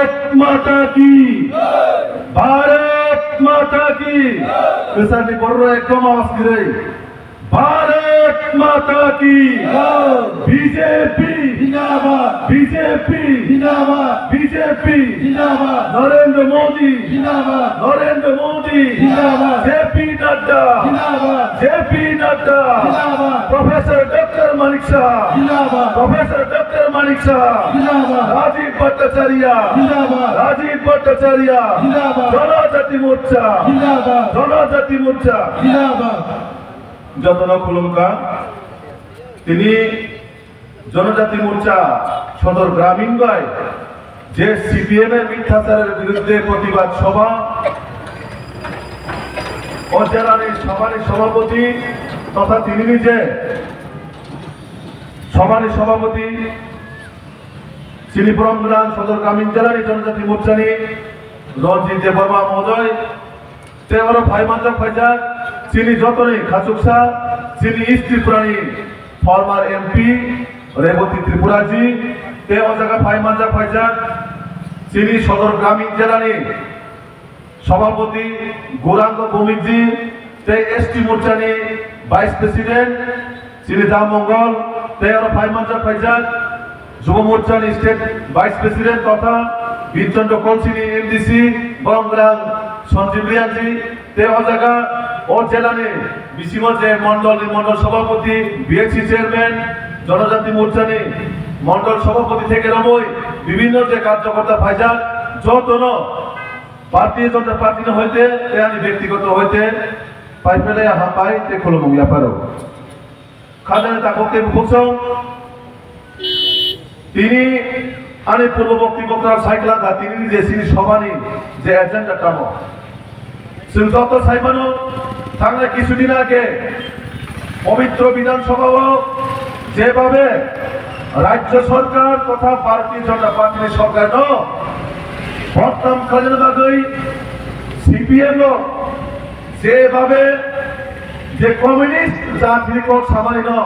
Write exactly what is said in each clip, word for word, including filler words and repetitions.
Bharat Mata ki! Bharat Mata ki! Kwchangni borok ekdom awas kwrwi. Bharat Mata ki! B J P! Zindabad! B J P! Zindabad! B J P! Zindabad! Narendra Modi! Zindabad! Narendra Modi! Zindabad! J P Nadda! Zindabad! J P Nadda! Zindabad! Professor Doctor Manik Saha! Zindabad! Professor Doctor Manik Saha! Zindabad! Rajiv Bhattacharya! Zindabad! Rajiv Bhattacharya! Zindabad! Janajati Morcha! Zindabad! Janajati Morcha! Zindabad! Jotono khulumkha. Tini Janajati Morcha Sodor Gramin bai je C P M er mithacharer biruddhe protibad sobha, o jelani sabhani sobhapoti totha tinini je sobhani sobhapoti chini borom gwnang Sodor Gramin jelani Janajati Morchani Ranjit Debbarma mohodoy, tei oro phai manjak phaijak chini jotoni khachuksa, chini East Tripurani former M P Rebati Tripura ji, tei o jaga phai manjak phaijak chini Sodor Gramin jelani Sabhapati Gauranga Bhowmik ji, tei S T Morchani Vice President, Sinita Mongol, tei oro phai manjak phaijak Jubo Morchani State Vice President totha Birchandra Kolsini M D C, Bongrang Sanjeev Reang ji, tei o jaga o jelani bisingo je mondolni mondol sabhapati, B H C chairman, Janajati Morchani mondol sabhapati theke romwi bibhinno je karjokorta phaijak, jotono Bharatiya Janata Party ni hoite tei ani byaktigoto hoite paiphailai hambai tei khulumung yapharo. Khajani takhuk tei bukhuk song tini ani purbo bokti bokra saiklangkha tini je chini sobhani je agenda tamo. Chwng joto saimano thangnai kisu din age Pabitro Bidhan Sabha o jebhabe Rajya Sarkar totha Bharatiya Janata Party ni sarkar no bodnam khlaina bagwi C P M rok jebhabe je communist jat ni kok samani no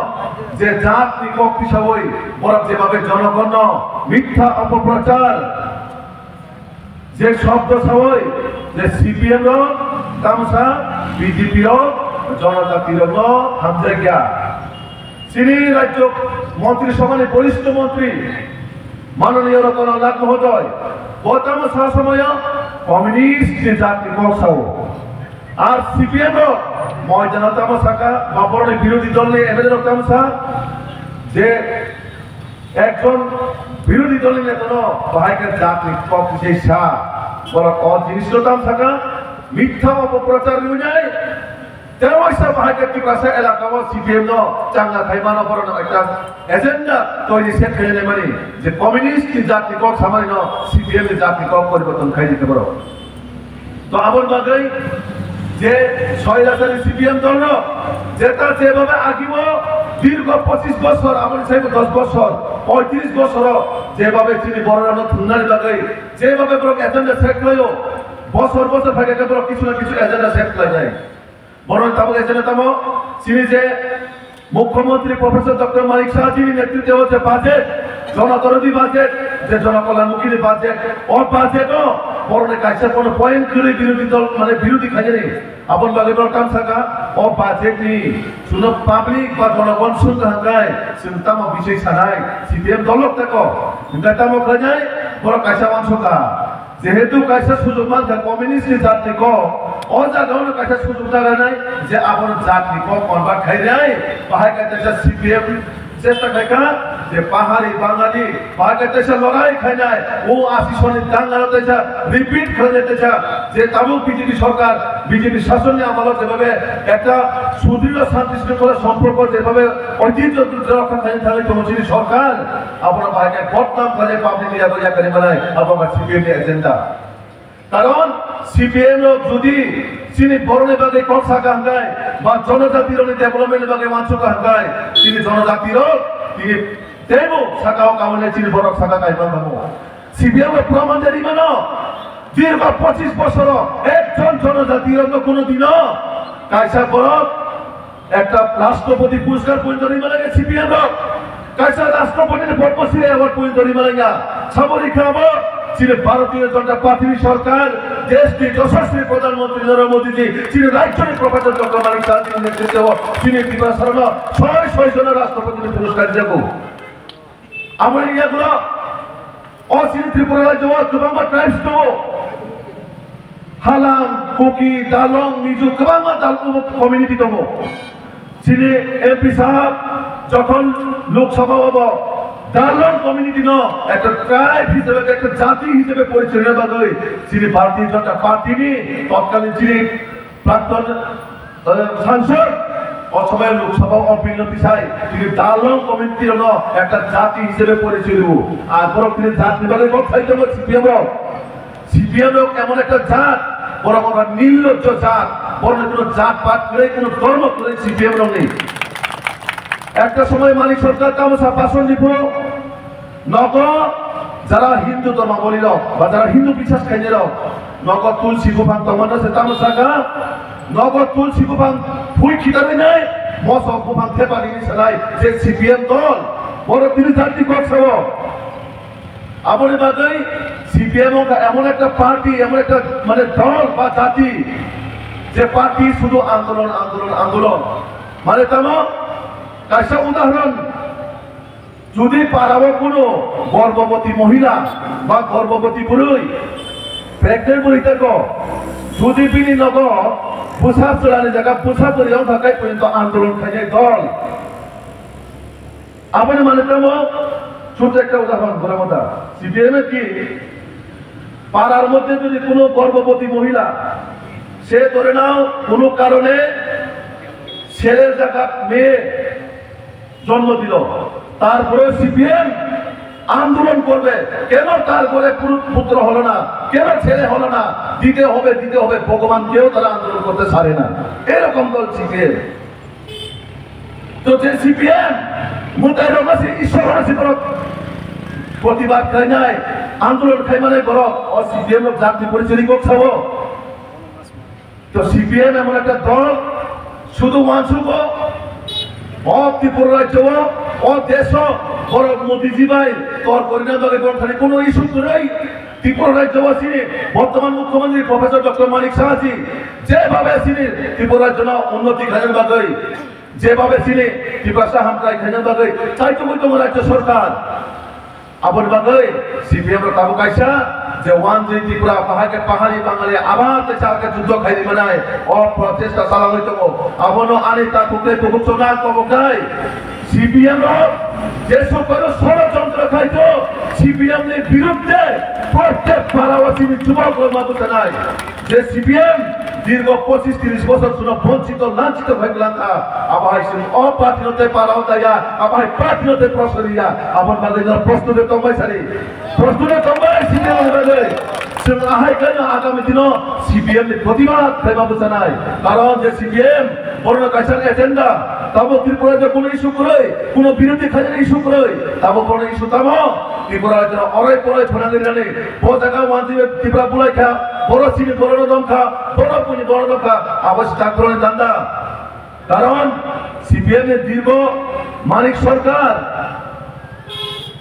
je jat ni kok tisawi borok jebhabe jonogon no mitha opoprochar je shobdo sawi je C P M rok tamsa B J P rok jonojati rok no hamjakya. Chini rajyo montri sabhani borishto montri manoniyo Ratan Lal Nath mohodoy bo tamo sa somoyo communist ni jat ni kok sao. Ar C P M rok moidano tamo saka ba boroni birodhi dol ni M L A rok tamo sa je Ekjon birodhi dol ni neta no bahai khe jat ni kok bisai sa, borok o jinis no tam saka, mitha opoprochar ni wngnai, tei waisa bahai khe Tiprasa elaka o C P M no changa khai mano, borok no ekta agenda toiri set khai nai mani je communist ni jat ni kok samani no C P M ni jat ni kok poriborton khai di borok. To aboni bagwi je Soilachari C P M dolno jeta jebhabe agio dirgo pochish bochor, aboni saibo dos bochor, poitrish bochoro jebhabe chini bororokno thumnani bagwi jebhabe borok agenda set khlaio, bochor bochor phaikhe borok kichu na kichu agenda set khlainai. Borok tabuk agenda tamo chini je Mukhyamantri Professor Doctor Manik Saha jini netritwe o je budget, jonodorodhi budget, je jonokolyanmukhi ni budget, o budget o borokni kaisa kono point kwrwi birodhi dol, mane birodhi khainani. Aboni bagwi borok tamo saka, o budget ni chwngno public ba jonogon sung kaham khai chwng tamo bising sanai, C P M dol rok tako. Hwnkhe tamo khlainai, borok kaisa uansukha. Jehetu kaisa sujuk mankha communist ni jat ni kok, o jaga o kaisa sujuk naganai je abono jat ni kok convert khai nai, bahai kaisa C P M chesta khaikha je pahari Bangali bahai kaisa lorai khainai, o asi soni dangalo kaisa repeat khainai kaisa je tabuk B J P sarkar, B J P sasonni amalo jebhabe ekta sudrido shanti shringkhola somporko jebhabe oitijyo rokha khainai thangwi tongo chini sarkar, abono bahai khe bodnam khainai public ni yago yakari manai, abo wngkha C P M ni agenda. Karon C P M rok jodi chini borokni bagwi kok saka hwnkhe ba jonojati rokni development ni bagwi uansukha hwnkhe chini jonojati rok tini teibo saka o kaui nai chini borok saka kaiman thango. C P M rok proman de rimano dirgo pochish bosoro ekjon jonojati rokno kuno dino kaisa borok Ekta Rashtrapati Puraskar poito rwi malaiya C P M rok, kaisa Rashtrapati ni Padma Shri Award poito rwi malaiya. Sabo rikha abo, Chini Bharatiya Janata Party ni sorkar, desh ni yashasvi Pradhan Mantri Narendra Modi ji, chini rajya ni Professor Doctor Manik Saha ji ni netritwo chini Tiprasa rok no soi soi jona Rashtrapati ni puraskar jago. Aboni yagulo o chini Tripura rajyo o kwbangma tribes tongo. Halam, Kuki, Dalong, Mizo kwbangma dal-, community tongo. Chini M P sahab jokhon Lok Sabha o bo Dalong community no ekta tribe hisebe, ekta jati hisebe porichoy rwna bagwi chini Bharatiya Janata Party ni totkalin chini prakton, eh, sansod o somoy Lok Sabha o bill no tisai chini Dalong community no ekta jati hisebe porichoy rwo. Ar borok chini jat ni bagwi kok sai tongo C P M rok. C P M rok emon ekta jat, borok ongkha nirlojjo jat, borokni kuno jat pat kwrwi, kuno dhormo kwrwi C P M rokni. Ekta somoy Manik Sarkar tamo sa bhasan diphuru, nogo jara Hindu dhormaboli rok ba jara Hindu biswas khainai rok, nogo tulsi buphang tongmano se tamo saka, nogo tulsi buphang phui khitarwi nai, moso buphang thepani ni salai je C P M dol, borok tini jatni kok sao. Aboni bagwi C P M wngkha emon ekta party, emon ekta mane dol ba jati, je party sudu andolon, andolon, andolon. Mane tamo kaisa udahoron, judi parao kuno gorboboti mohila ba gorboboti bwrwi, pregnant bwrwi tako, judi bini nogo bwsa chwlani jaga bwsa bwrwi wngkha khe porjonto andolon khainai dol. Aboni mane tamo ছোট একটা উদাহরণ বলে কথা, C P M এ কি পাড়ার মধ্যে যদি কোনো গর্ভবতী মহিলা, সে ধরে নাও কোনো কারণে ছেলের জায়গা মেয়ে জন্ম দিল, তারপরে C P M আন্দোলন করবে, কেন তার ঘরে পুরু-, পুত্র হলো না, কেন ছেলে হলো না, দিতে হবে, দিতে হবে, ভগবান কেউ তারা আন্দোলন করতে ছাড়ে না, এরকম দল C P M। তো যে C P M mutai rok se Ishwar se borok protibad khainai, andolon khaimani borok o C P M rok jatni porichori kok sao. To C P M emon ekta dol, sudu wansugo o Tripura rajyo o, o desho borok Modi ji bai tor korina bagwi borok thani kono issue kwrwi. Tripura rajyo o chini bortoman mukhyamantri Professor Doctor Manik Saha ji jebabe chini Tripura rajyo no unnoti khaina bagwi, jebabe chini Tiprasa hamkrai khaina bagwi chaitugwi tongo rajyo sorkar. Aboni bagwi C P M rok tabuk kaisa je One Tripura, bahai khe pahari Bangali abar tei chal khe juddo khairi manai o prochesta chalagwi tongo. Abono ani takhuk tei bukhuk chwngno ang koboknai. C P M rok jesuk kono sorojontro khaito, C P M ni birudde prottek parao chini jubok rok ma bwchanai. Je C P M dirgo pochish trish bochor chwngno bonchito lanchito khai kwlangkha, abo hai chwng o party no tei para o taiya, abo hai party no tei prosoriya, aboni bagwi no prostude tongbai sari, prostude tongbai C P M ni bagwi. Chwng ahai khaino agami dino C P M ni protibad khlaiba bwchanai, karon je C P M borokno kaisa agenda, tabuk Tripura je kuno issue kwrwi, kuno birodhi khainani issue kwrwi, tabuk borokni issue tamo Tripura rajyo oroi poroi phwnangwi rani. Bo jaga wanjwi Tipra bulai kha, borok chini borok no dom kha, borok buini borok dom kha, abo se takroni danda. Karon C P M ni dirgo Manik Sarkar,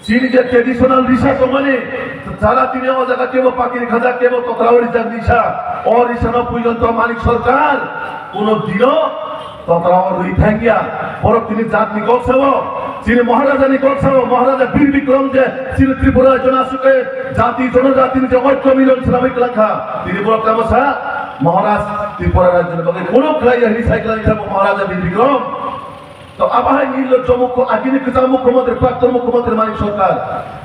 chini je traditional risa tongmani, jara tini o jaga kebo pakiri khajak, kebo totrawi rijak risa, o risa no puijon to Manik Sarkar kuno dino Totala o rwi thangya, borok tini jatni kok sao, chini Maharaja ni kok sao, Maharaja Bir Bikram je chini Tripura Jona Suke jati jonojati ni je oikyo milan swnamwi kwlangkha, tini borok tamo sa, Maharaj Tripura Rajya ni bagwi kuno khlai ya hini sai kwlai thangma Maharaja Bir Bikram. To abahai nirlojjo mukho, agini kwcham mukhyamantri, prakton mukhyamantri Manik Sarkar.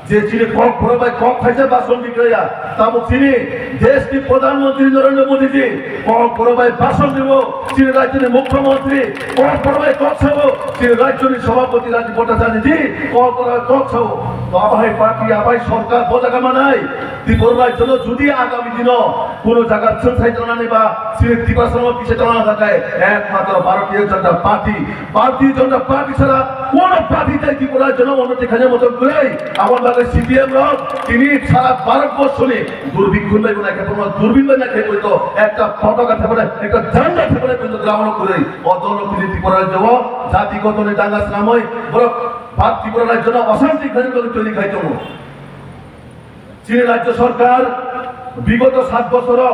Je chini kok borok bai kok khaisa bhasan bikraya, tabuk chini desh ni Pradhan Mantri Narendra Modi ji kok borok bai bhasan riwo, chini rajyo ni mukhyamantri kok borok bai kok sao, chini rajyo ni sabhapati Rajiv Bhattacharya ji kok borok bai kok sao. To abai party, abai sarkar bo jaga manai, Tripura rajyo no jodi agami dino kuno jaga chwng sai tongnani ba chini Tiprasa no kisa tongna khakai ekmatro Bharatiya Janata Party. Bharatiya Janata Party sara kono party tai Tripura jono unnoti khaina moto kwrwi. Aboni bagwi C P M rok tini sara Bharat borso ni durbin khun bai bo naikhe, bono durbin bai naikhe, boi to ekta photo ka thepane, ekta janda thepane, boi to ground o kwrwi. O dol rok tini Tripura rajyo o jati goto ni danga swnamwi borok Bharat Tripura rajyo no osanti khaina bagwi toiri khai tongo. C Chini rajya sarkar bigoto sat bochoro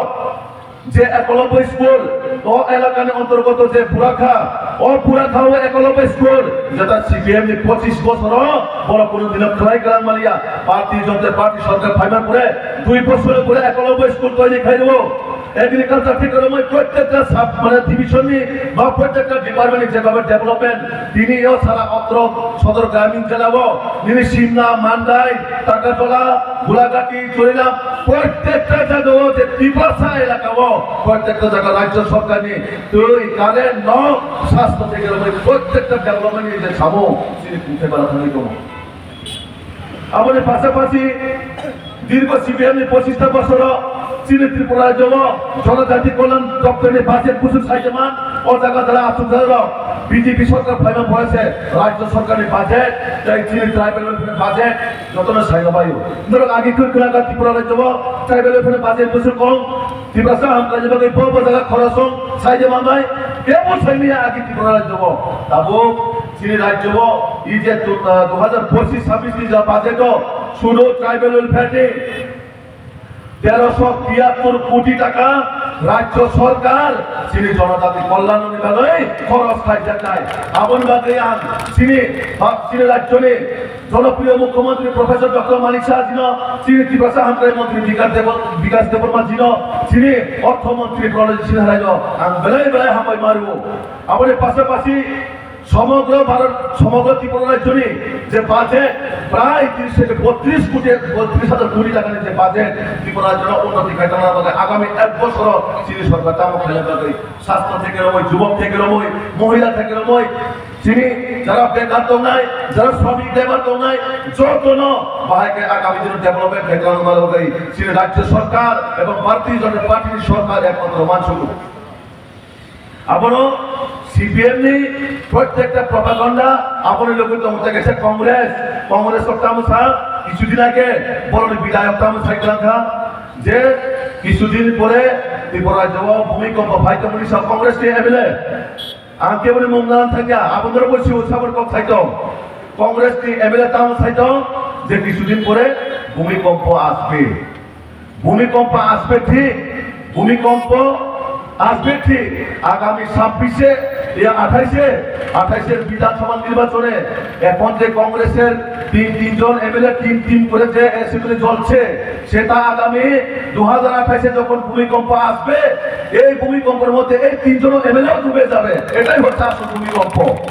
je ekolobo school, o elakani ontorgoto je Burakha, o Burakha o ekolobo school, jeta C P M ni pochish bochoro borok kunu dino khlai kwrang maliya. Bharatiya Janata Party sarkar phaima pore dui bochor pore ekolobo school toiri khairwo. Agriculture theke romwi prottekta sub, mane, division ni ba prottekta department ni jebhabe development, tini o sara otro sodor gramin jela o, nini Simna, Mandai, Takartola, Gulagati, Chorilam, prottekta jaga o je Tiprasa elaka o, prottekta jaga rajya sarkar ni twi, current, nok, sastho theke romwi prottekta development ni je samo chini kungthai bara thangwi tongo. Aboni pasapasi dirgo C P M ni pochish ta bosoro chini Tripura rajyo o Jonojati Kolyan Doptor ni budget busuk saijaman, o jaga jara asuk jara rok B J P sarkar phaima pore se rajyo sarkar ni budget tei chini tribal welfare ni budget jotono saino baio. Norok agi khwrwng khwrwng kha Tripura rajyo o tribal welfare ni budget busuk kong, Tiprasa hamkraini bagwi bo bo jaga khorosong saijama bai, kebo saimaya agi Tripura rajyo o. Tabuk chini rajyo o, i je du-, ah, dui hajar pochish chabbish ni ja budget o sudu tribal welfare ni teroso tiyattor koti taka rajyo sarkar chini jonojati kolyanni bagwi khoros khaijaknai. Aboni bagwi ang chini ba-, chini rajyoni jonopriyo mukhyamantri Professor Doctor Manik Saha jino, chini Tiprasa hamkrai mantri Bikas Debo-, Bikas Debbarma jino, chini ortho mantri Pranojit Singha Rai no ang belai belai hambai mario. Aboni pasapasi somogro Bharot, somogro Tripura rajyoni je budget prai tris theke botris koti, botris hajar koti takani je budget Tripura rajyono unnoti khaitangna bagwi agami ek bosoro chini sarkar tamo khaina bagwi sastho theke romwi, jubok theke romwi, mohila theke romwi, chini jara bekar tongnai, jara shramik labour tongnai, jotono bahai khe agami dino development khaitangna bagwi chini rajyo sarkar ebong Bharatiya Janata Party ni sarkar ekmatro mansugo. Abono C P M ni prottekta propaganda, aboni loge tongo tei kaisa Congress, Congress o tamo sa, kichu din age boroni bidayok tamo sai kwlangkha je kichu din pore Tripura rajyo o bhumikompo phai tongmani sa Congress ni M L A. Ang keboni mung nang thangya, abo norok bo siwo sabor kok sai tong. Congress ni M L A tamo sai tong je kichu din pore bhumikompo asbe. Bhumikompo asbe thik, bhumikompo asbe thik. Agami sabbish e, ya, athais e, athais er Bidhan Sabha nirbachone ekhon je Congress er tin, tin jon M L A, tin, tin kore je assembly jolche, seta agami dui hajar athais e jokhon bhumikompo asbe, ei bhumikompor moddhe ei tin jon M L A o dube jabe. Etai hocche asol bhumikompo.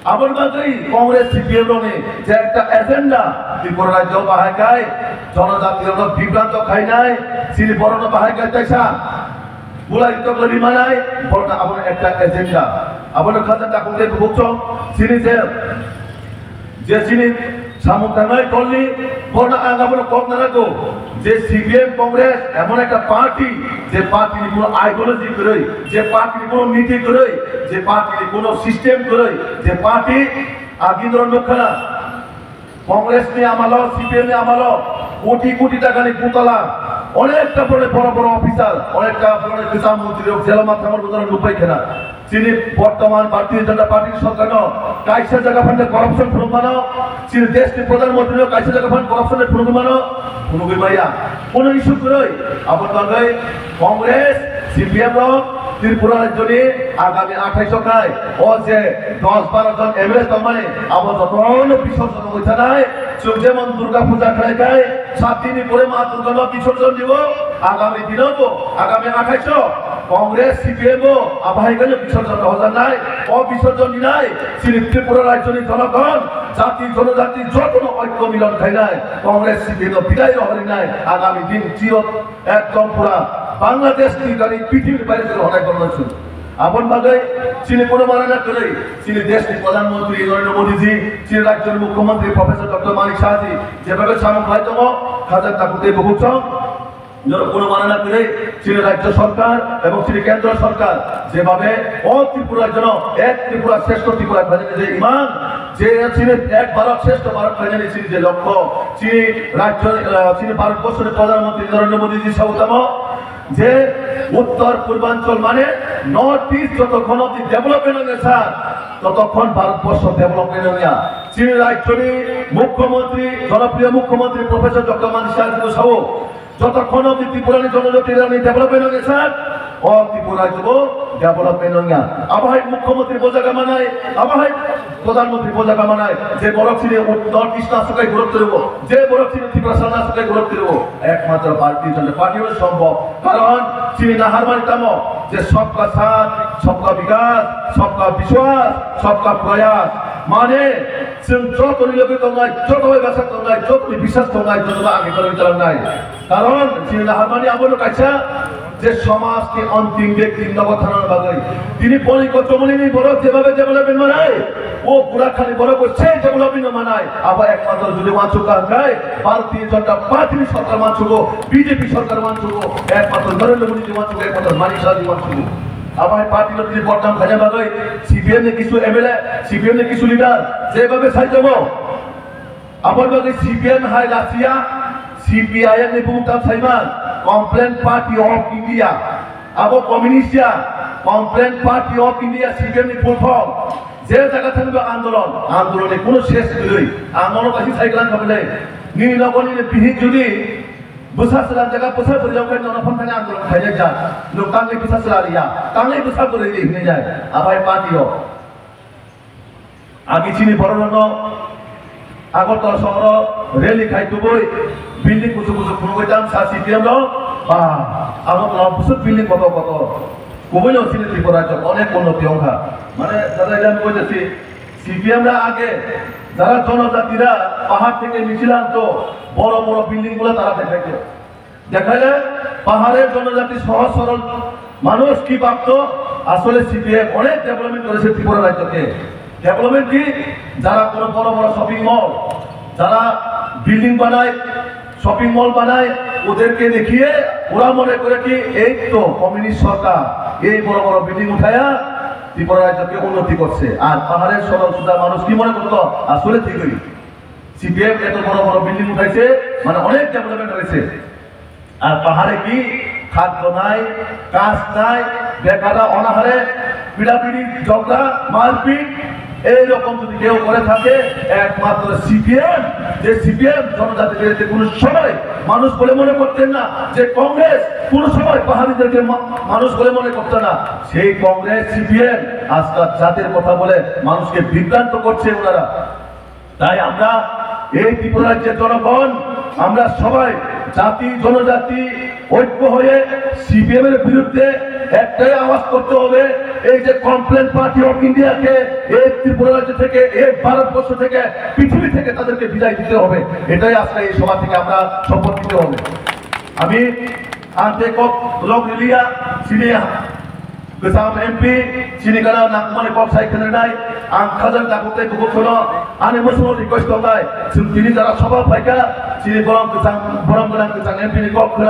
Aboni bagwi Congress C P M rokni je ekta agenda, Tripura rajyo bahai khai jonojati rokno bibranto khainai, chini borokno bahai khai taisa bulai toklo rimanai, borokno abono ekta agenda. Abono khaja takung tei bubuk chong, chini je, je chini samung tangnai tolni, borokno ang abono kok narago. Je C P M Congress emon ekta party, je party ni kuno ideology kwrwi, je party ni kuno niti kwrwi, je party ni kuno system kwrwi, je party agindro nukha. Congress ni amalo, C P M ni amalo koti koti taka ni gutala, onekta boro boro boro officer, onekta boro kwcham montri rok jelo ma thangma rok nukbai khena. Chini bortoman Bharatiya Janata Party ni sorkar no kaisa jaga phano corruption phunuk mano, chini desh ni pradhan mantri no kaisa jaga phano corruption phunuk mano, phunugwi maya. Kono issue kwrwi, abo bagwi Congress, C P M rok Tripura rajyo ni agami athais o khai o je dos baro jon M L A tongmani abo jotono bisorjon wngwi thanai. Chwng jemon Durga Puja khlai khai, sat din ni pore Ma Durga no bisorjon dibo, agami dino bo, agami athais o Congress, C P M bo, abo hai khe bisorjon rohorjaknai. O bisorjon dinai chini Tripura rajyo ni jonogon, jati, jonojati jotono oikko milon khainai, Congress, C P M no bidai rohorinai, agami din chiro ekdom pura Bangladesh ni gari pithimni baire rohornai gornai chwng. Aboni bagwi chini kono manana kwrwi, chini desh ni Pradhan Mantri Narendra Modi ji, chini rajyo ni Mukhyamantri Professor Doctor Manik Saha ji, jebhabe samung khlai tongo, khaja takuk tei bukhuk chong, norok kono manana kwrwi, chini rajyo sarkar ebong chini kendro sarkar jebhabe o Tripura jono ek Tripura shreshtho Tripura khlainani je imang, je chini ek Bharat shreshtho Bharat khlainani chini je lokho, chini rajyo, eh, chini Bharat borso ni Pradhan Mantri Narendra Modi ji sao tamo, je uttor purbanchal mane North East jotokhon obdi development ongya sir, totokhon Bharat borso development ongya. Chini rajyoni mukhyamantri, jonopriyo mukhyamantri Professor Doctor Manik Saha tini sao, jotokhon obdi Tripurani jonojati rani development ongya sak, o Tripura rajyo bo development ongya. Abo hai mukhyamantri bojaga manai, abo hai pradhanmantri bojaga manai, je borok chini North East aswk hai gorok twibo, je borok chini Tiprasa aswk hai gorok twibo, ekmatro Bharatiya Janata Party o sombhob. Karon chini naharmani tamo je sabka saath, sabka vikas, sabka vishwas, sabka prayas. Mane chwng jotoni logi tongnai, joto bai bwsa tongnai, jotoni biswas tongnai, joto bai age torwi talangnai. Karon chini naharmani abono kaisa je somaj ni ontim bekti nogo thanani bagwi tini boni kochomoni ni borok jeba be jeba be manai, o Burakhali borok bo se development no manai. Abo ekmatro jodi wansuk ka hwnkhe Bharatiya Janata Party ni sorkar wansugo, B J P sorkar wansugo, ekmatro Narendra Modi ni wansugo, ekmatro Manik Saha ni wansugo. Abo hai party no tini bodnam khaina bagwi C P M ni kisu M L A, C P M ni kisu leader jeba be sai tongo. Aboni bagwi C P M hai Russia, C P I M ni bumung tam saiman, Complaint Party of India. Abo communist ya, Complaint Party of India, C P M ni full form. Je jaga thani bo andolon, andolon ni kuno ses gurui. Ang ono kasi sai glan khabele. Nini nogo nini bihik jodi bwsa sela jaga bwsa bwrwi rok khe nono phone thani andolon khaijak jak. Nuk tangwi bwsa sela riya, tangwi bwsa bwrwi ri hinwi jai. Abai party rok. Agi chini bororokno Agartala sohoro rally khai tubui building kuchuk kuchuk phunugui tang sa C P M rok ba Agartala bwswk building kotor kotor. Kubui no chini Tripura rajyo onek unnoti wngkha. Mane jara ilan koi jasi C P M ra age jara jonojatira pahar theke michil anto boro boro building gulo tara dekhaito. দেখালে পাহাড়ের জনজাতি সহজ সরল মানুষ কি ভাবতো, আসলে সিপিএম অনেক ডেভেলপমেন্ট করেছে ত্রিপুরা রাজ্যকে। ডেভেলপমেন্ট কি? যারা কোনো বড় বড় শপিং মল, যারা বিল্ডিং বানায়, শপিং মল বানায়, ওদেরকে দেখিয়ে ওরা মনে করে কি এই তো কমিউনিস্ট সরকার, এই বড় বড় বিল্ডিং উঠায়া ত্রিপুরা রাজ্যকে উন্নতি করছে। আর পাহাড়ের সরল সুজা মানুষ কি মনে করতো? আসলে ঠিকই সিপিএম এত বড় বড় বিল্ডিং উঠাইছে, মানে অনেক ডেভেলপমেন্ট হয়েছে। আর পাহাড়ে কি খাদ্য নাই, কাজ নাই, বেকাররা অনাহারে, পিড়াপিড়ি, ঝগড়া, মারপিট, এইরকম যদি কেউ করে থাকে, একমাত্র সিপিএম, যে সিপিএম জনজাতি বিরোধী কোনো সময় মানুষ বলে মনে করতেন না, যে কংগ্রেস কোনো সময় পাহাড়িদেরকে মা-, মানুষ বলে মনে করতো না, সেই কংগ্রেস সিপিএম আজকাল জাতির কথা বলে মানুষকে বিভ্রান্ত করছে ওনারা। তাই আমরা এই ত্রিপুরা রাজ্যের জনগণ, আমরা সবাই জাতি জনজাতি ঐক্য হয়ে সিপিএম এর বিরুদ্ধে একটাই আওয়াজ করতে হবে, এই যে কমপ্লেন পার্টি অফ ইন্ডিয়াকে এই ত্রিপুরা রাজ্য থেকে, এই ভারতবর্ষ থেকে, পৃথিবী থেকে তাদেরকে বিদায় দিতে হবে। এটাই আজকে এই সভা থেকে আমরা শপথ নিতে হবে। আমি ante kok lok lilia sini Kwcham M P, chini gana nangmani kok sai khwnanai, ang khajang dakuk tei bukuk sono, ani musumo request tongnai, chwng tini jara soba phaikha, chini borom kwchang, borom gwnang kwchang M P ni kok khwna.